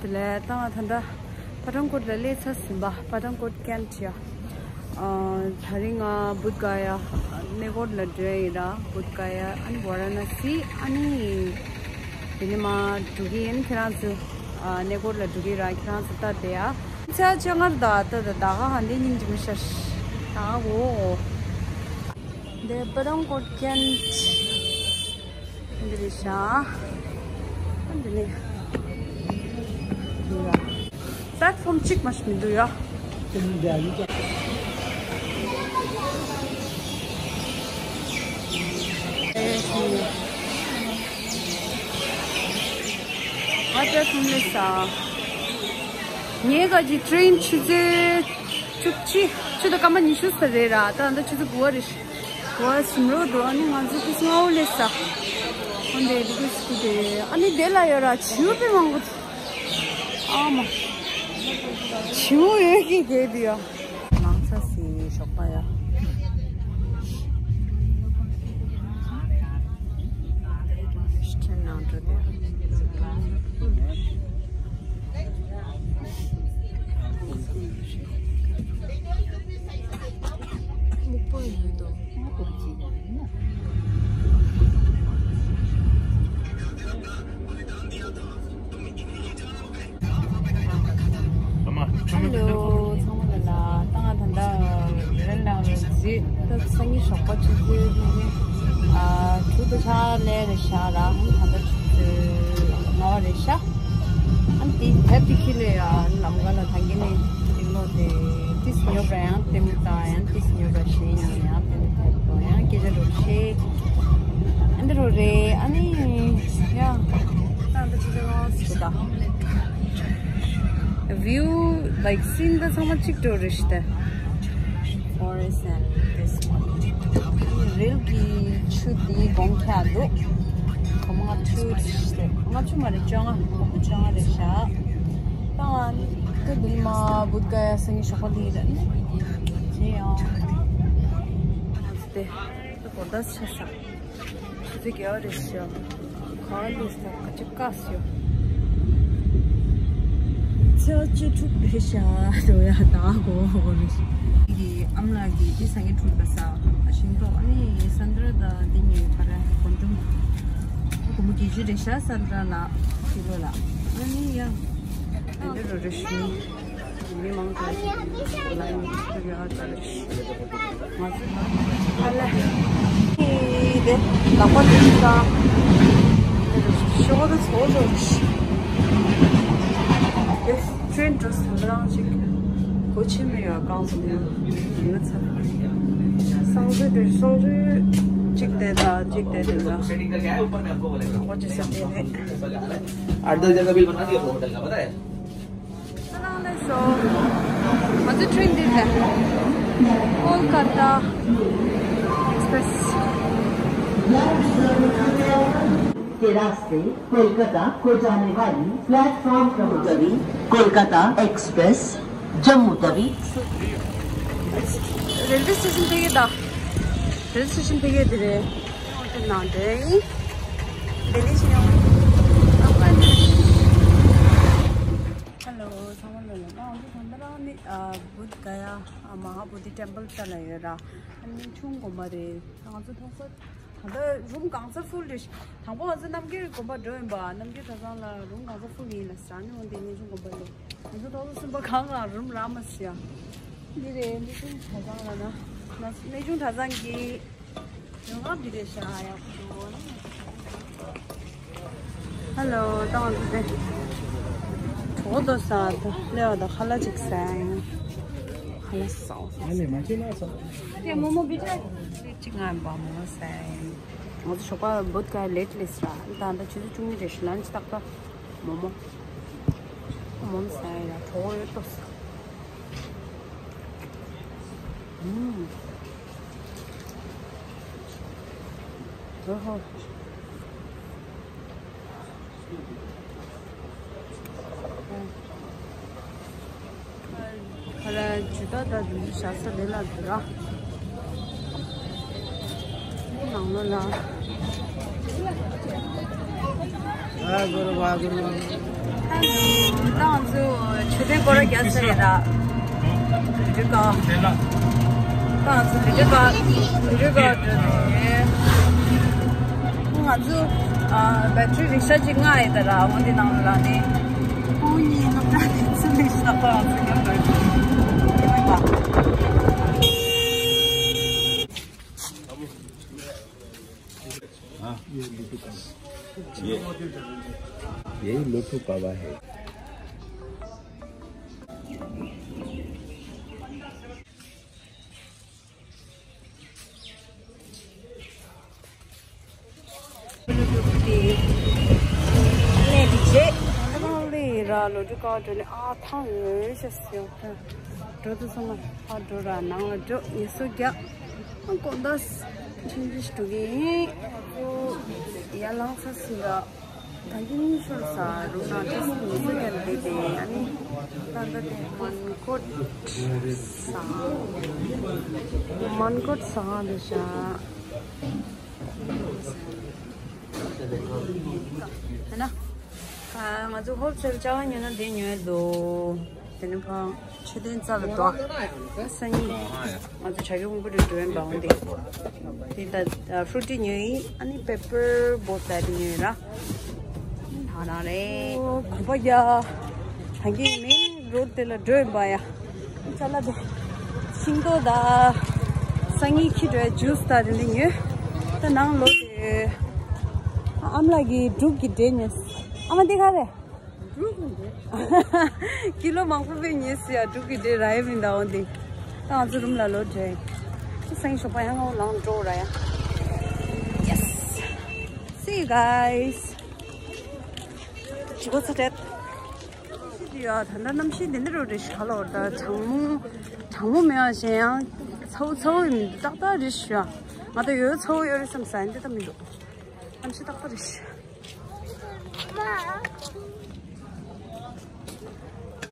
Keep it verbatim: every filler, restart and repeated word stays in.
དེ་ལས་ད་ང་ད་ལྟ་པ་ཏང་ཀོཊ་ལ་སླེབས་ཚར་ཟིན་པ། པ་ཏང་ཀོཊ་ཀེན་ཊི་ཡ། ཨ། ད་རིང་ང་བུདྡྷ་ག་ཡ་གནས་སྐོར་ལ་འགྲོ་ཡིན་ར། བུདྡྷ་ག་ཡ་ཨ་ནི་ཝ་ར་ཎ་སི། ཨ་ནི་དེ་ནས་མར་འགྲོ་གི་ཡིན། ཁྱེད་རང་ཚོ། ཨ། གནས་སྐོར་ལ་འགྲོ་གི་ར། ཁྱེད་རང་ཚོ་ལྟ་དེ་ཡ། ཚ་ཆ་ངར་ད་ད་ད་ད་ག་ཧ་འདི་སྙིང་རྗེ་མི་ཤར། ད་འོ་འདི་པ་ཏང་ཀོཊ་ཀེན་ཊི། འདི་རེད་ཤག་འདི་ནས། པ་ལེཊ་ཕོམ་གཅིག་མ་ཞིག་མི་འདུག་ཡ། ཨེ། ཨ། པ་ལེཊ་ཕོམ་ལས་ས། ངའི་ག་གི་ཊེན་ཆུ་ཚོད་བཅུ་གཅིག་ཆུ་ཚོད་སྐར་མ་ཉི་ཤུ་ཙམ་རེད་ར། ད་ད་ཆུ་ཚོད་དགུ་པ་རེད། ཝ་ཟིམ་རོ་འདུག་ཨ་ནི་ང་ཚོ་ཏིས་ང་འོ་ལེ་ས། འོན་ཏེ་འདི་གུ་སི་ཀུ་ཏེ། ཨ་ནི་དེ་ལ་ཡོད་ར། བྱིའུ་དཔེ་མང་པོ་འདུག་ཨ་མ། བྱིའུ་ཡོད་ཀི་གེ་དུ་ཡ། ནང་ཚ་སི་ཞོགས་པ་ཡ། ཁྲེན་ནང་འགྲོ་དེ། ཧེ་ལོ། ཚང་མ་ལ་ལ། ད་ང་ད་ལྟ་རེ་ལ་རེ་ཟི། ད་སང་ཉིན་ཞོགས་པ་ཆུ་ཚོད་ཨ་དྲུག་དང་ཕྱེད་ཀ་ལས་རེད་ཤག་ར། ད་ལྟ་ཆུ་ཚོད་ལྔ་པ་རེད་ཤག་ཨ་ནི་དེ་དེབ་དེ་ཁྱེར་ལས་ཡ། ལམ་ཁ་ལ་ད་གིན་ནས་དེ་ལོ་དེ་ཏིས་ཉོ་བ་ཡང་ལྟད་མོ་ལྟ། ཡང་ཏིས་ཉོ་བ་ཞེས་ཉོ། ཡང་ལྟད་མོ་ལྟ། ཡང་སྐད་ཆ་འདྲ་བཤད། ཨ་འདི་རུ་རེད། ཨ་ནི་ཡ། ད་འདི་ཆུ་ཚོད་ལྔ་པ་ཟིག་ད། View, like, scene ད་ཚང་མ་གཅིག་འདྲ་རེད་ཤག་ད། Forest and this one. རིལ་གྱི་ཆུ་དེའི་གོང་ཁྱག་འདུག་སྒོར་མོ་ལྔ་བཅུ་རེད་ཤག་ལྔ་བཅུ་མ་རེད། བཅོ་ལྔ། སྒོར་མོ་བཅོ་ལྔ་རེད་ཤག་ད་ང་ད་འདི་མ་བུདྡྷ་ག་ཡ་སང་ཉིན་ཞོགས་པ་འདི་རེད། དེ་ཡང་ང་ཚོ་དེ་ད་གོ་ད་ཆ་ཤག་ཆུ་ཚོད་བརྒྱད་པ་རེད་ཤག་ག་ལེ་ས་ཁ་ཅིག་དཀའ་སོ། ཚེས་བཅུ་དྲུག་རེད་ཤག་འགྲོ་ཡ་ད་གོ་རེད། གི་ཨམ་ལགས་ཀྱིས་འདི་སང་ཉིན་འཁྲུངས་པ་ས་ཨ་ཤིང་ཏོག་ཨ་ནི་སན་དྲ་དང་འདི་གཉིས་ག་རེ་གོན་འདུག་སྒོར་མོ་བརྒྱད་ཅུ་རེད་ཤག་སན་དྲ་ལགས། ཕྱི་ལོགས་ལ་ཨ་ནི་ཡ། དེ་འདྲ་རོ་རེ་ཞུ། མི་མང་དང་ལ་ཡིན་ཁུར་ཡ་ཚར་ཞིག་ང་ཚོ་ཨ་ལ་ཨི་དེ་ལག་པ་དེ་ཤི་ད། ཤོག་དེ་ཚོ་ཚོ་ཞིག་དེ་ཊེན་འགྲོ་ས་རང་ཅིག་གོ་ཆེ་མེ་ཡ་གང་སོང་ཡ་ཡིན་ཚར། སང་ཚོད་དེ་སང་ཚོད་གཅིག་དེ་ད་གཅིག་དེ་དེ་ད་གོ་ཆེ་ས་དེ་རེད། अरे दो जगह बिल बना दिया होटल का, पता है? ང་ཚོ་ཊེན་འདི་རེད། कोलकाता एक्सप्रेस। के रास्ते कोलकाता को जाने वाली प्लेटफॉर्म क्रमांक Kolkata express Jammu Tawi. Railway station ཕེབས་ཡས་ད། རེལ་སི་ཊེ་ཤན་ཕེབས་ཡས་དེ་རེད། ཨོ་དེ་ནང་དེ་ཡིན། ལྡི་ལི་ཕྱིན་ཡོང་། ཨ་པ་ནི། ཧེ་ལོ། ཚང་མ་ལོ་ལ། ང་ང་ཚོ་ད་ལྟ་རང་ནི་ཨ་བུདྡྷ་ག་ཡ་ཨ་མ་ཧ་བོ་དྷི་ཊེམ་པལ་ལྟ་ལ་ཡོད་ར། ཨ་ནི་ཆུང་དགོན་པ་རེད། ང་ཚོ་ཐོག་ས་ད་ལྟ་རུམ་གང་ས་ཧྥུལ་རེད། དང་པོ་ང་ཚོ་རྣམ་རྒྱལ་དགོན་པ་འགྲོ་ཡིན་པ། རྣམ་རྒྱལ་གྲྭ་ཚང་ལ་རུམ་གང་ས་ཧྥུལ་ཡིན་ལ་ཟེར། ཨ་ནི་འོན་ཏེ་གནས་ཆུང་དགོན་པ་ལ་ང་ཚོ་ཐོག་ས་གསུམ་པ་གང་གང་རུམ་རག་མ་སོང་ཡ། འདི་རེད། གནས་ཆུང་གྲྭ་ཚང་ལ་ན། གནས་ཆུང་གྲྭ་ཚང་གི་ཡོང་ཁམས་འདི་རེད་ཤག་ཡག་པོ་འདུག་ཧེ་ལོ། ད་ང་ཚོ་དེ་གྲོགས་དོ་ས་དེ་སླེབས་པ་དང་ཁ་ལག་ཅིག་ཟ་ཡིན། ཁ་ལག་ཟ་ཟ། དེ་མོ་མོ་བི་ཅ་ཅིག་ང་བ་མོ་ཟ་ཡིན། ང་ཚོ་ཞོགས་པ་བུདྡྷ་ག་ཡ་ལེ་ཊི་ལེ་ས་ར། ད་ད་ཆུ་ཚོད་བཅུ་གཉིས་རེད་ཤག་ལན་ཆི་ཏག་ཏག་མོ་མོ། མོ་མོ་ཟ་ཡིན་ལ་གྲོགས་ཡོད་དོ་ས། ཨུམ། ཨོ་ཧོ། ཁ་ལ་ཇུ་ཏ་ད་འདི་བཞག་ས་ལས་ལ་འདུག་ར། ནང་ལོ་ལ། ཝ་གུ་རུ་ཝ་གུ་རུ། ད་ང་ཚོ་མཆོད་རྟེན་སྐོར་ར་རྒྱག་ཚར་རེད་ད། བི་ཌི་ཡོ་ཀ་ད་ང་ཚོ་བི་ཌི་ཡོ་ཀ་བི་ཌི་ཡོ་ཀ་འགྲོ་ནས། ང་ཚོ་ཨ་བེ་ཊི་རི་རིག་ཤ་གཅིག་མངགས་ཡོད་ད་ར། འོ་འདི་ནང་ལ་ནས་ཁོང་གཉིས་སློབ་གྲྭ་ནས་ཚུར་ལ་ཤག་པ་ང་ཚོ་མཉམ་དུ་ཡོད་པ། हाँ। ये, ये लोटू पावा है। ལས་དེ་རྗེས་ལས་ར་ལོ་དྲུག་ཀ་འགྲོ་ནས། ཨ་ཐང་ཡོད་ཤ་སེ་ཡོང་ཐང་འགྲོ་དུས་ཚང་མ་ཕར་འགྲོ་ར་ནང་ལ་འགྲོ། ངལ་གསོ་རྒྱག་ཨ་དགོང་དག་ཆུང་ཆུང་ཞིག་འགྲོ་གི་ཡིན། ང་ཚོ་ཡར་ལངས་ཚར་ཟིན་ར། ད་གིན་ཤོར་ས་རུ་ན་ཏིས་ངལ་གསོ་རྒྱག་ལས་དེ། ཨ་ནི་ད་ལྟ་དེ་མན་གོད་ས་མན་གོད་ས་འདི་ཤ། ཧ་ན། ཨ་ང་ཚོ་ཧོབ་ཚེ་ལ་ཅ་ལག་ཉོ་ན་དེ་ཉོས་འདུག་དེ་ནས་ཕར་མཆོད་རྟེན་རྩ་ལ་འགྲོ། སང་ཉིན་ང་ཚོ་བྱ་རྒོད་ཕུང་པོ་དུ་འགྲོ་ཡིན་པ། འོན་ཏེ་དེ་ད་ཕུ་རུ་ཊི་ཉོས་ཡིན། ཨ་ནི་པེ་པར་བོ་ཊི་ད་དེ་ཉོས་ཡིན་ར། ཧ་ན་རེད། ཨོ་གོམ་པ་རྒྱག་ད་གིན་མེན་རོ་ཌི་དེ་ལ་འགྲོ་ཡིན་པ་ཡ། ཅ་ལག་དེ་ཤིང་ཏོག་ད་སང་ཉིན་ཁྱི་འགྲོ་ཡ་ཇུས་ད་དེ་འདི་ཉོས། ད་ནང་ལོགས་དེ་ཨ་མ་ལགས་ཀྱིས་འབྲུག་གི་འབྲས་ཉོས། ཨ་མ་འདི་ག་རེད། འབྲུག་གི་འབྲས། ཀི་ལོ་མང་པོ་བས་ཉོས་སི་ཡ། འབྲུག་གི་འབྲས་རག་ཡ་མིན་ད། འོ་འདི་ད་ང་ཚོ་རུམ་ལ་ལོག་འགྲོ་ཡ། ད་སང་ཉིན་ཞོགས་པ་ཡང་ང་ལངས་འགྲོ་ར་ཡ། Yes. See you guys. ཇི་གོ་ཚ་དྲེད། ཡ་ད་ལྟ་གནམ་གཤིས་འདི་འདྲ་རོ་རེད་ཤག་ལོ། ད་གྲང་མོ་གྲང་མོ་མེད་པ་ཞན་ཡང་ཚ་བོ་ཚ་བོ་ཡིན་ཏག་ཏག་རེད་ཤག་ང་ད་ཡོད་ཚ་བོ་ཡོད་རེད་བསམ་ས་ཡིན། འདི་ད་མི་འདུག་གནམ་གཤིས་ཏག་ཏག་རེད་ཤག